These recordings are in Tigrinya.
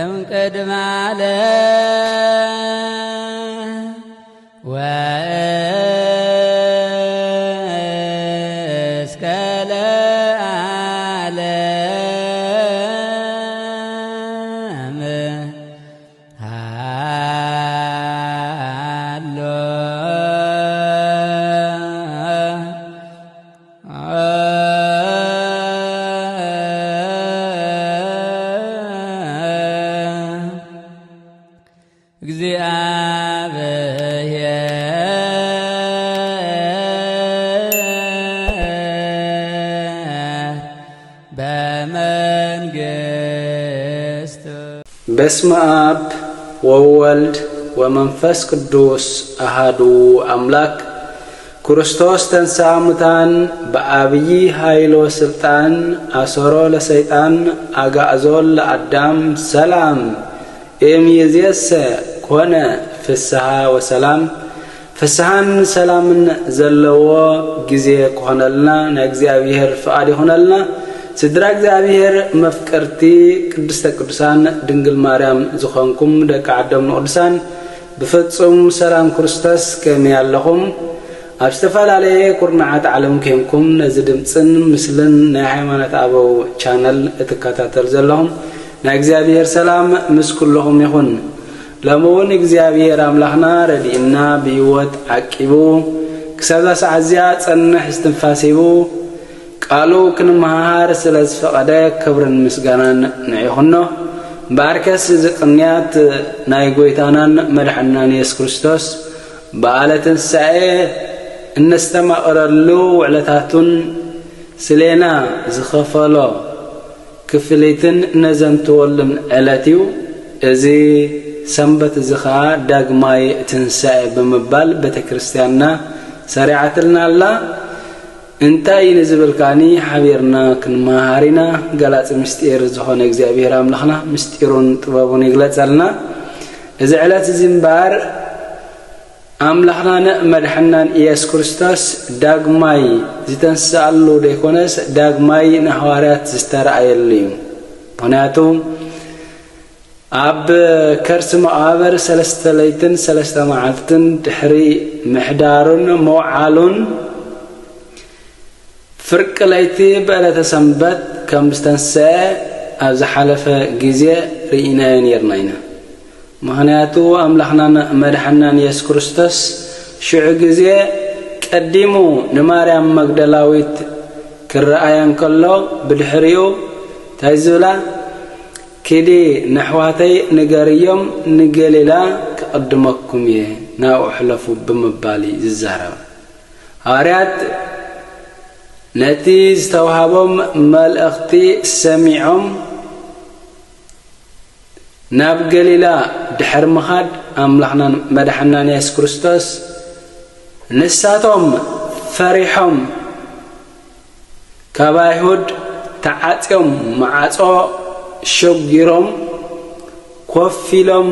እምቅድመ ዓለም ወእስከ ለዓለም። ሃሎ። እግዚአብሔር በመንግስቱ። በስመ አብ ወወልድ ወመንፈስ ቅዱስ አሃዱ አምላክ። ክርስቶስ ተንሥአ እሙታን፣ በዐቢይ ኃይል ወሥልጣን፣ አሰሮ ለሰይጣን፣ አግዓዞ ለአዳም፣ ሰላም እምይእዜሰ ኮነ ፍስሓ ወሰላም። ፍስሓን ሰላምን ዘለዎ ግዜ ክኾነልና ናይ እግዚኣብሔር ፍቓድ ይኹነልና። ስድራ እግዚኣብሔር መፍቀርቲ ቅድስተ ቅዱሳን ድንግል ማርያም ዝኾንኩም ደቂ ዓዶም ንቅዱሳን ብፍጹም ሰላም ክርስቶስ ከመይ ኣለኹም? ኣብ ዝተፈላለየ ኩርናዓት ዓለም ኬንኩም ነዚ ድምጽን ምስልን ናይ ሃይማኖት ኣበው ቻነል እትከታተሉ ዘለኹም ናይ እግዚኣብሔር ሰላም ምስ ኩልኹም ይኹን። ሎሚ እውን እግዚኣብሔር ኣምላኽና ረዲእና ብህይወት ዓቂቡ ክሳብ እዛ ሰዓት እዚኣ ጸንሕ እስትንፋስ ሂቡ ቃሉ ክንመሃር ስለ ዝፈቐደ ክብርን ምስጋናን ንዒኹኖ። እምበኣርከስ እዚ ቅንያት ናይ ጐይታናን መድሓንናን የሱስ ክርስቶስ በዓለ ትንሳኤ እነስተማቕረሉ ውዕለታቱን ስሌና ዝኸፈሎ ክፍሊትን እነዘንትወሉን ዕለት እዩ። እዚ ሰንበት እዚ ኸኣ ዳግማይ ትንሳኤ ብምባል ቤተ ክርስቲያንና ሰሪዓትልና ኣላ። እንታይ እዩ ንዝብል ከኣኒ ሓቢርና ክንመሃር ኢና። ገላጺ ምስጢር ዝኾነ እግዚኣብሔር ኣምላኽና ምስጢሩን ጥበቡን ይግለጸልና። እዚ ዕለት እዚ እምበኣር ኣምላኽናን መድሓንናን ኢየሱስ ክርስቶስ ዳግማይ ዝተንስኣሉ ዘይኮነስ ዳግማይ ንሃዋርያት ዝተረኣየሉ እዩ። ምኽንያቱ ኣብ ከርሲ መቓብር ሰለስተ ለይትን ሰለስተ መዓልትን ድሕሪ ምሕዳሩን ምውዓሉን ፍርቂ ለይቲ ብዕለተ ሰንበት ከም ዝተንስአ ኣብ ዝሓለፈ ግዜ ርኢናዮ ነይርና ኢና። ምኽንያቱ ኣምላኽናን መድሓንናን የሱስ ክርስቶስ ሽዑ ግዜ ቀዲሙ ንማርያም መግደላዊት ክረኣያ እንከሎ ብድሕሪኡ እንታይ ዝብላ? ኪዲ ነሕዋተይ ንገርዮም ንገሊላ ክቕድመኩም እየ ናብኡ ሕለፉ ብምባል እዩ ዝዛረባ። ሃዋርያት ነቲ ዝተውሃቦም መልእኽቲ ሰሚዖም ናብ ገሊላ ድሕሪ ምኻድ ኣምላኽናን መድሓንናን የሱስ ክርስቶስ ንሳቶም ፈሪሖም ካብ ኣይሁድ ተዓጽዮም መዓጾ ሸጒሮም ኮፍ ኢሎም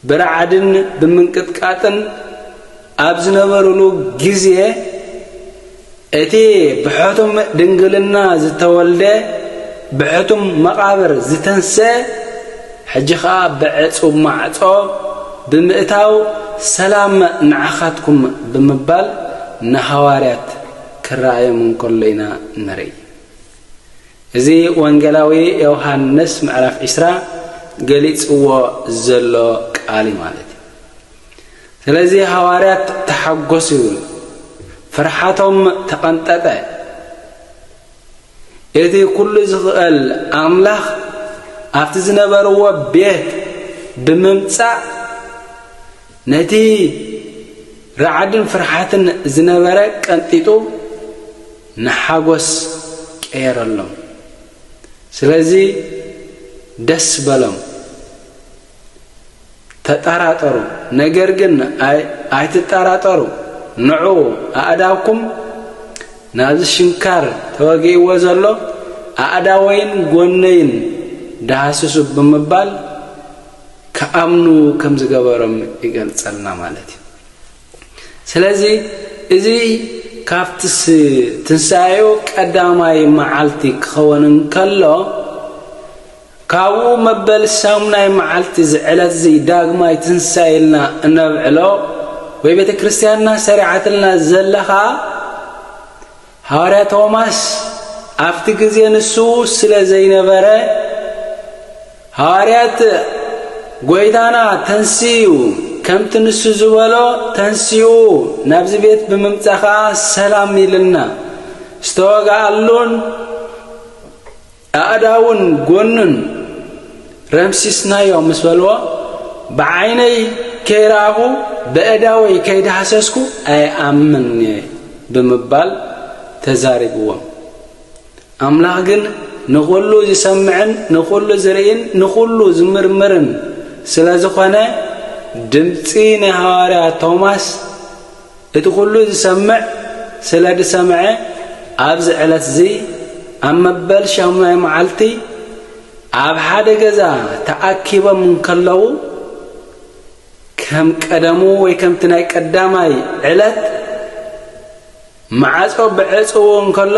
ብረዓድን ብምንቅጥቃጥን ኣብ ዝነበሩሉ ግዜ እቲ ብሕቱም ድንግልና ዝተወልደ ብሕቱም መቓብር ዝተንስአ ሕጂ ኸኣ ብዕጹብ ማዕጾ ብምእታው ሰላም ንዓኻትኩም ብምባል ንሃዋርያት ክረኣዮም እንከሎ ኢና ንርኢ። እዚ ወንጌላዊ ዮሃንስ ምዕራፍ ዒስራ ገሊጽዎ ዘሎ ቃል እዩ ማለት እዩ። ስለዚ ሃዋርያት ተሓጎሱ ይብል፣ ፍርሓቶም ተቐንጠጠ። እቲ ኩሉ ዝኽእል ኣምላኽ ኣብቲ ዝነበርዎ ቤት ብምምጻእ ነቲ ራዕድን ፍርሓትን ዝነበረ ቀንጢጡ ንሓጎስ ቀየረሎም። ስለዚ ደስ በሎም። ተጠራጠሩ፣ ነገር ግን ኣይ-፣ ኣይትጠራጠሩ። ንዑ ኣእዳውኩም ናብዚ ሽንካር ተወጊእዎ ዘሎ ኣእዳወይን ጎነይን ደሃስሱ ብምባል ክኣምኑ ከም ዝገበሮም ይገልጸልና ማለት እዩ። ስለዚ እዚ ካብቲ ስ-፣ ትንሳኤኡ ቀዳማይ መዓልቲ ክኸውን እንከሎ፣ ካብኡ መበል ሳሙናይ መዓልቲ እዚ ዕለት እዚ ዳግማይ ትንሳኤ ኢልና እነብዕሎ ወይ ቤተ ክርስቲያንና ሰሪዓትልና ዘለኻ ሃዋርያ ቶማስ ኣብቲ ግዜ ንሱ ስለ ዘይነበረ፣ ሃዋርያት ጎይታና ተንሲኡ፣ ከምቲ ንሱ ዝበሎ ተንሲኡ ናብዚ ቤት ብምምጻእ ኸኣ ሰላም ኢልና፣ ዝተወግኣሉን ኣእዳውን ጎኑን ረምሲስናዮ ምስ በልዎ፣ ብዓይነይ ከይረኣኹ ብእዳወይ ከይዳህሰስኩ ኣይኣምን እየ ብምባል ተዛሪብዎም። ኣምላኽ ግን ንኹሉ ዝሰምዕን ንኹሉ ዝርእን ንኹሉ ዝምርምርን ስለ ዝኾነ፣ ድምጺ ናይ ሃዋርያ ቶማስ እቲ ኩሉ ዝሰምዕ ስለ ዝሰምዐ፣ ኣብዚ ዕለት እዚ ኣብ መበል ሻሙናይ መዓልቲ ኣብ ሓደ ገዛ ተኣኪቦም እንከለዉ፣ ከም ቀደሙ ወይ ከምቲ ናይ ቀዳማይ ዕለት ማዕጾ ብዕጽዎ እንከሎ፣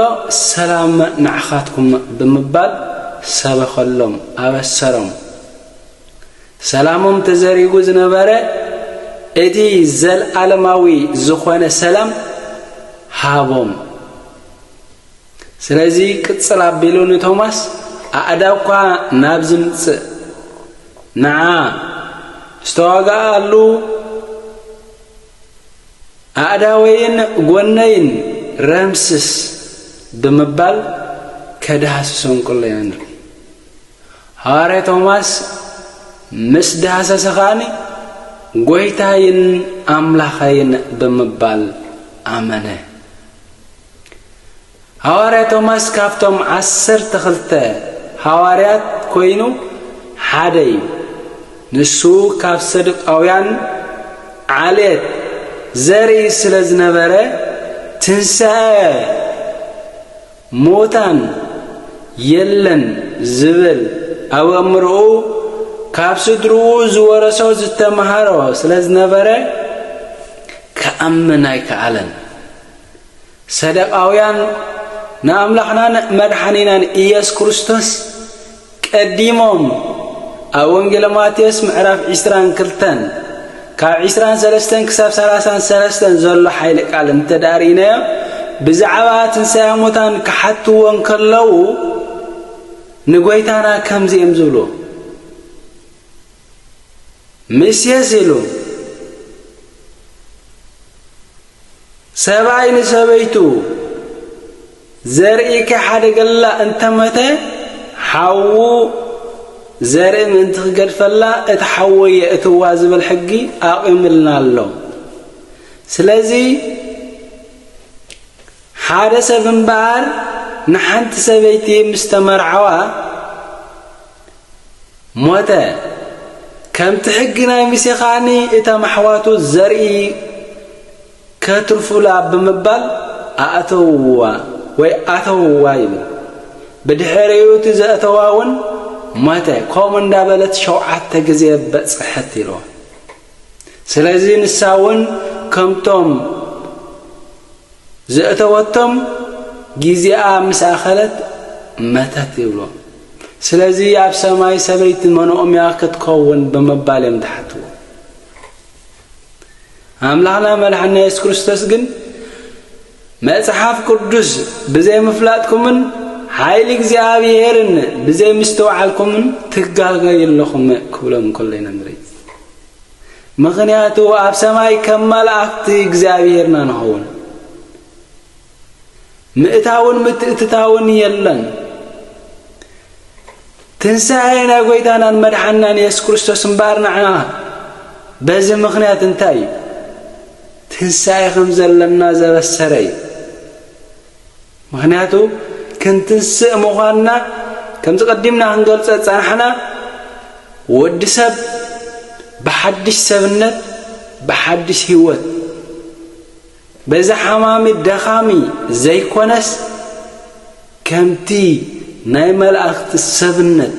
ሰላም ንዓኻትኩም ብምባል ሰበኸሎም፣ ኣበሰሮም። ሰላሞም ተዘሪጉ ዝነበረ እቲ ዘለኣለማዊ ዝኾነ ሰላም ሃቦም። ስለዚ ቅጽል ኣቢሉ ንቶማስ፣ ኣእዳውካ ናብዚ ምጽእ፣ ንዓ ዝተዋግኣሉ ኣእዳወይን ጎነይን ረምስስ ብምባል ከድሃስሶም ከሎ ኢና ንርኢ። ሃዋርያ ቶማስ ምስ ዳህሰሰ ኸኣኒ ጎይታይን ኣምላኸይን ብምባል ኣመነ። ሃዋርያ ቶማስ ካብቶም ዓሰርተ ክልተ ሃዋርያት ኮይኑ ሓደ እዩ። ንሱ ካብ ሰዱቃውያን ዓሌት ዘርኢ ስለ ዝነበረ፣ ትንሳኤ ሙታን የለን ዝብል ኣብ ኣእምሮኡ ካብ ስድርኡ ዝወረሶ ዝተማሃሮ ስለ ዝነበረ ክኣምን ኣይከኣለን። ሰደቃውያን ንኣምላኽናን መድሓኒናን ኢየሱስ ክርስቶስ ቀዲሞም ኣብ ወንጌለ ማቴዎስ ምዕራፍ ዕስራን ክልተን ካብ ዕስራን ሰለስተን ክሳብ ሰላሳን ሰለስተን ዘሎ ሓይሊ ቃል እንተ ደኣ ርኢናዮ፣ ብዛዕባ ትንሳኤ ሙታን ክሓትዎ እንከለዉ ንጎይታና ከምዚ እዮም ዝብሉ፣ ምስየስ ኢሉ፣ ሰብኣይ ንሰበይቱ ዘርኢ ከይሓደገላ እንተመተ፣ ሓዉ ዘርኢ ምእንቲ ክገድፈላ፣ እቲ ሓዉ የእትዋ ዝብል ሕጊ ኣቑምልና ኣሎ። ስለዚ፣ ሓደ ሰብ እምበኣር ንሓንቲ ሰበይቲ ምስ ተመርዓዋ ሞተ። ከምቲ ሕጊ ናይ ሙሴ ኸኣኒ እቶም ኣሕዋቱ ዘርኢ ከትርፉላ ብምባል ኣእተውዋ ወይ ኣተውዋ ኢሉ። ብድሕሪኡ እቲ ዘእተዋ እውን ሞተ። ከምኡ እንዳበለት ሸውዓተ ግዜ በጽሐት ኢልዎ። ስለዚ ንሳ እውን ከምቶም ዘእተወቶም ግዜኣ ምስ ኣኸለት መተት ይብሎ። ስለዚ ኣብ ሰማይ ሰበይቲ መኖኦም እያ ክትከውን ብምባል እዮም ዝሓትዎ። ኣምላኽና መድሓና የሱስ ክርስቶስ ግን መጽሓፍ ቅዱስ ብዘይምፍላጥኩምን ሓይሊ እግዚኣብሔርን ብዘይምስትውዓልኩምን ትጋገዩ ኣለኹም ክብሎም እንከሎ ኢና ንርኢ። ምኽንያቱ ኣብ ሰማይ ከም መላእኽቲ እግዚኣብሔርና ንኸውን። ምእታውን ምትእትታውን የለን። ትንሳኤ ናይ ጎይታናን መድሓናን የሱስ ክርስቶስ እምበኣር ንዓና በዚ ምኽንያት እንታይ እዩ? ትንሳኤ ከም ዘለና ዘበሰረ እዩ። ምኽንያቱ ክንትንስእ ምዃንና ከምዚ ቀዲምና ክንገልጾ ዝጸናሕና ወዲ ሰብ ብሓድሽ ሰብነት ብሓድሽ ህይወት በዚ ሓማሚ ደኻሚ ዘይኮነስ ከምቲ ናይ መላእኽቲ ሰብነት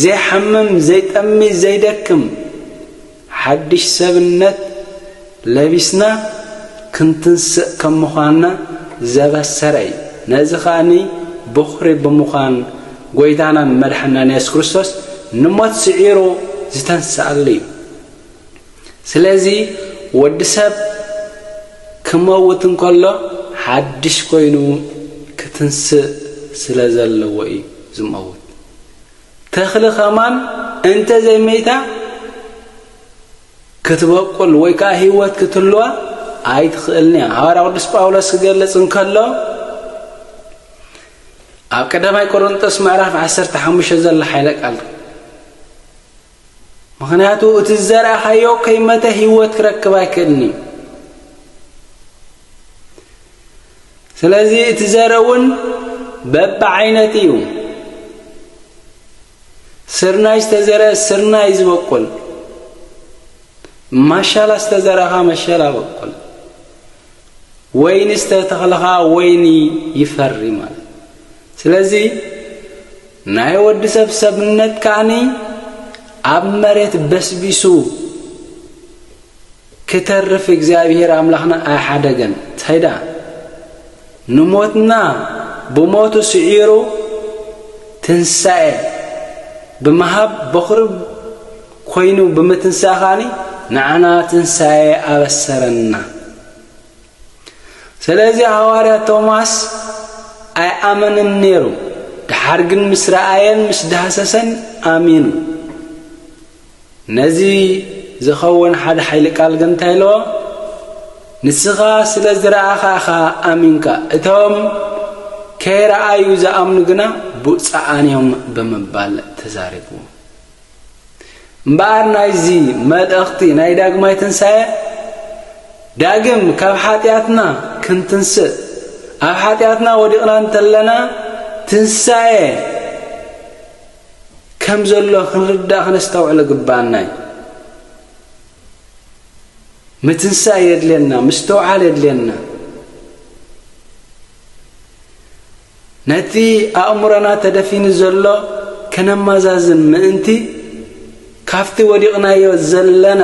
ዘይሓምም ዘይጠሚ ዘይደክም ሓድሽ ሰብነት ለቢስና ክንትንስእ ከም ምዃንና ዘበሰረ እዩ። ነዚ ኸኣኒ በኹሪ ብምዃን ጐይታናን መድሓናን የሱስ ክርስቶስ ንሞት ስዒሩ ዝተንስኣሉ እዩ። ስለዚ ወዲ ሰብ ክመውት እንከሎ ሓድሽ ኮይኑ ክትንስእ ስለ ዘለዎ እዩ ዝመውት። ተኽሊ ከማን እንተ ዘይመይታ ክትበቁል ወይ ከዓ ህይወት ክትህልዋ ኣይትኽእልን እያ። ሃዋርያ ቅዱስ ጳውሎስ ክገልጽ እንከሎ ኣብ ቀዳማይ ቆሮንጦስ ምዕራፍ ዓሰርተ ሓሙሽተ ዘሎ ሓይለ ቃል፣ ምኽንያቱ እቲ ዝዘርኣኻዮ ከይመተ ህይወት ክረክብ ኣይክእልን እዩ። ስለዚ እቲ ዘርኢ እውን በብዓይነት እዩ። ስርናይ ዝተዘርአ ስርናይ ዝበቁል፣ ማሻላ ዝተዘርኣኻ መሸላ በቁል፣ ወይኒ ዝተተኽልኻ ወይኒ ይፈሪ ማለት። ስለዚ ናይ ወዲ ሰብ ሰብነት ከዓኒ ኣብ መሬት በስቢሱ ክተርፍ እግዚኣብሔር ኣምላኽና ኣይሓደገን። እንታይ ደኣ ንሞትና ብሞቱ ስዒሩ ትንሳኤ ብምሃብ በኹሪ ኮይኑ ብምትንሳእ ከዓኒ ንዓና ትንሳኤ ኣበሰረና። ስለዚ ሃዋርያ ቶማስ ኣይኣመንን ነይሩ። ደሓር ግን ምስ ረኣየን ምስ ዳህሰሰን ኣሚኑ። ነዚ ዝኸውን ሓደ ሓይሊ ቃል ግን እንታይ ኣለዎ? ንስኻ ስለ ዝረኣኻ ኢኻ ኣሚንካ። እቶም ከይረኣዩ ዝኣምኑ ግና ብፁዓን እዮም ብምባል ተዛሪቡ። እምበኣር ናይዚ መልእኽቲ ናይ ዳግማይ ትንሳኤ ዳግም ካብ ሓጢኣትና ክንትንስእ፣ ኣብ ሓጢኣትና ወዲቕና እንተለና ትንሳኤ ከም ዘሎ ክንርዳእ ክነስተውዕል ግባኣና እዩ። ምትንሳእ የድልየና፣ ምስትውዓል የድልየና። ነቲ ኣእምሮና ተደፊኑ ዘሎ ከነመዛዝን ምእንቲ ካብቲ ወዲቕናዮ ዘለና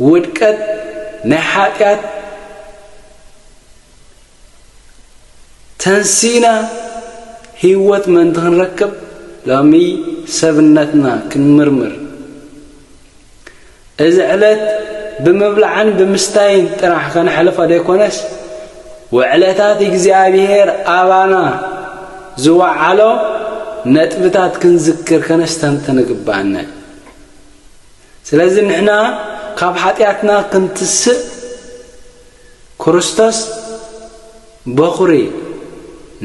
ውድቀት ናይ ሓጢኣት ተንሲና ህይወት ምእንቲ ክንረክብ ሎሚ ሰብነትና ክንምርምር። እዚ ዕለት ብምብላዕን ብምስታይን ጥራሕ ከነሕልፎ ዘይኮነስ ውዕለታት እግዚኣብሔር ኣባና ዝወዓሎ ነጥብታት ክንዝክር ከነስተንትን ግባኣና እዩ። ስለዚ ንሕና ካብ ሓጢኣትና ክንትስእ ክርስቶስ በኹሪ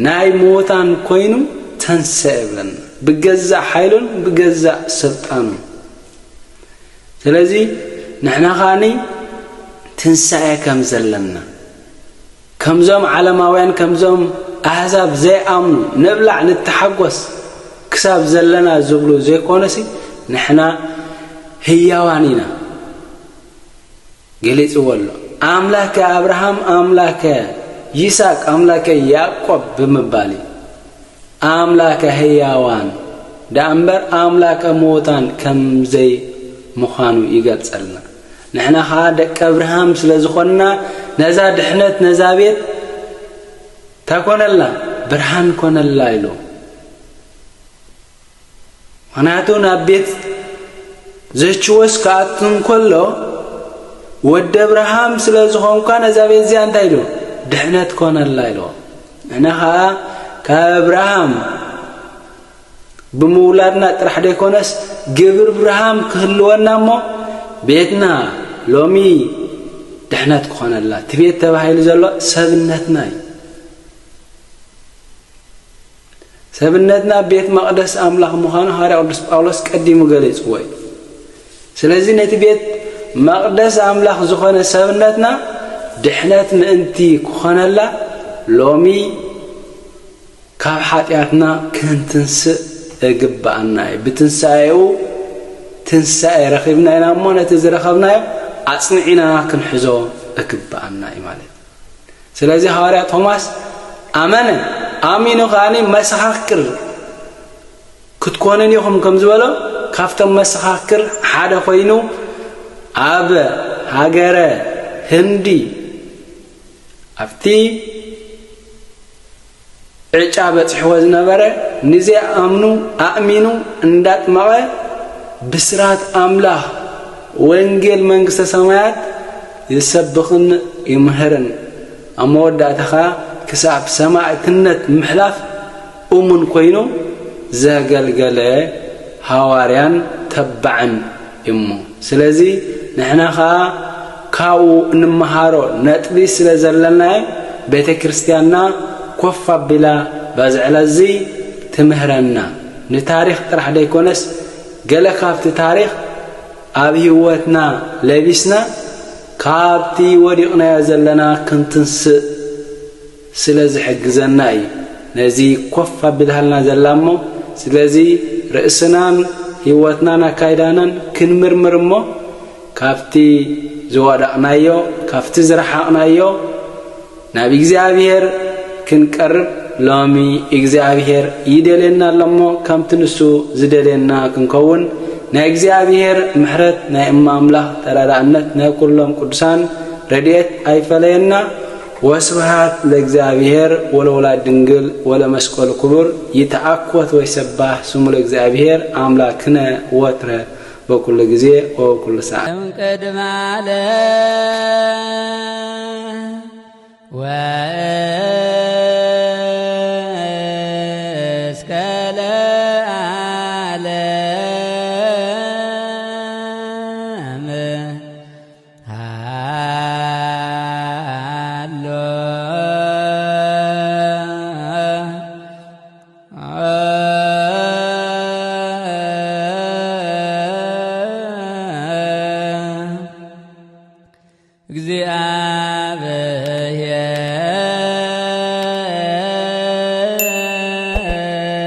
ናይ ምዉታን ኮይኑ ተንሰ ይብለና ብገዛእ ሓይሉን ብገዛእ ስልጣኑን። ስለዚ ንሕና ከዓኒ ትንሳኤ ከም ዘለና ከምዞም ዓለማውያን ከምዞም ኣህዛብ ዘይኣምኑ ንብላዕ ንተሓጎስ ክሳብ ዘለና ዝብሉ ዘይኮነሲ ንሕና ህያዋን ኢና። ገሊጽዎ ኣሎ። ኣምላከ ኣብርሃም ኣምላከ ይስሐቅ ኣምላከ ያዕቆብ ብምባል እዩ። ኣምላከ ህያዋን ደኣ እምበር ኣምላከ ምዉታን ከም ዘይምዃኑ ይገልጸልና። ንሕና ኸኣ ደቂ ኣብርሃም ስለ ዝኾንና ነዛ ድሕነት ነዛ ቤት እንታይ ኮነላ? ብርሃን ኮነላ ኢሉ። ምኽንያቱ ናብ ቤት ዘችወስ ክኣቱ እንከሎ ወዲ ኣብርሃም ስለ ዝኾንኳ ነዛ ቤት እዚኣ እንታይ ኢሉ? ድሕነት ኮነላ ኢልዎ። ንሕና ኸኣ ካብ ኣብርሃም ብምውላድና ጥራሕ ዘይኮነስ ግብሪ ኣብርሃም ክህልወና እሞ ቤትና ሎሚ ድሕነት ክኾነላ እቲ ቤት ተባሂሉ ዘሎ ሰብነትና እዩ። ሰብነትና ቤት መቕደስ ኣምላኽ ምዃኑ ሃዋርያ ቅዱስ ጳውሎስ ቀዲሙ ገሊጽዎ እዩ። ስለዚ ነቲ ቤት መቕደስ ኣምላኽ ዝኾነ ሰብነትና ድሕነት ምእንቲ ክኾነላ ሎሚ ካብ ሓጢኣትና ክንትንስእ እግብኣና እዩ። ብትንሳኤኡ ትንሳኤ ረኺብና ኢና እሞ ነቲ ዝረኸብናዮ ኣጽኒዕና ክንሕዞ እግብኣና እዩ ማለት እዩ። ስለዚ ሃዋርያ ቶማስ ኣመነ፣ ኣሚኑ ከኣኒ መሰኻክር ክትኮኑን ኢኹም ከም ዝበሎ ካብቶም መሰኻክር ሓደ ኮይኑ ኣብ ሃገረ ህንዲ ኣብቲ ዕጫ በጺሕዎ ዝነበረ ንዚኣምኑ ኣእሚኑ እንዳጥመቐ ብስራት ኣምላኽ ወንጌል መንግስተ ሰማያት ይሰብኽን ይምህርን፣ ኣብ መወዳእታ ኸኣ ክሳብ ሰማዕትነት ምሕላፍ እሙን ኮይኑ ዘገልገለ ሃዋርያን ተባዕን እሞ። ስለዚ ንሕና ኸኣ ካብኡ እንመሃሮ ነጥቢ ስለ ዘለናዮ፣ ቤተ ክርስቲያንና ኮፍ ኣቢላ በዚ ዕለት እዚ ትምህረና። ንታሪኽ ጥራሕ ደይኮነስ፣ ገለ ካብቲ ታሪኽ ኣብ ህይወትና ለቢስና፣ ካብቲ ወዲቕናዮ ዘለና ክንትንስእ ስለ ዝሕግዘና እዩ ነዚ ኮፍ ኣቢልሃልና ዘላ እሞ። ስለዚ ርእስናን ህይወትናን ኣካይዳናን ክንምርምር እሞ፣ ካብቲ ዝወደቕናዮ፣ ካብቲ ዝረሓቕናዮ ናብ እግዚኣብሔር ክንቀርብ ሎሚ እግዚኣብሔር ይደልየና ኣሎ እሞ፣ ከምቲ ንሱ ዝደልየና ክንከውን ናይ እግዚኣብሔር ምሕረት፣ ናይ እመ ኣምላኽ ተራዳእነት፣ ናይ ኩሎም ቅዱሳን ረድኤት ኣይፈለየና። ወስብሃት ለእግዚኣብሔር ወለወላዲት ድንግል ወለመስቀሉ ክቡር። ይትኣኮት ወይሰባህ ስሙ ለእግዚኣብሔር ኣምላክነ ወትረ በኩሉ ግዜ ወበኩሉ ሰዓት። እም ቅድመ ዓለም ወእስከ ለዓለም ሃሎ።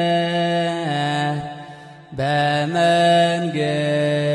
እግዚአብሔር በመንግስት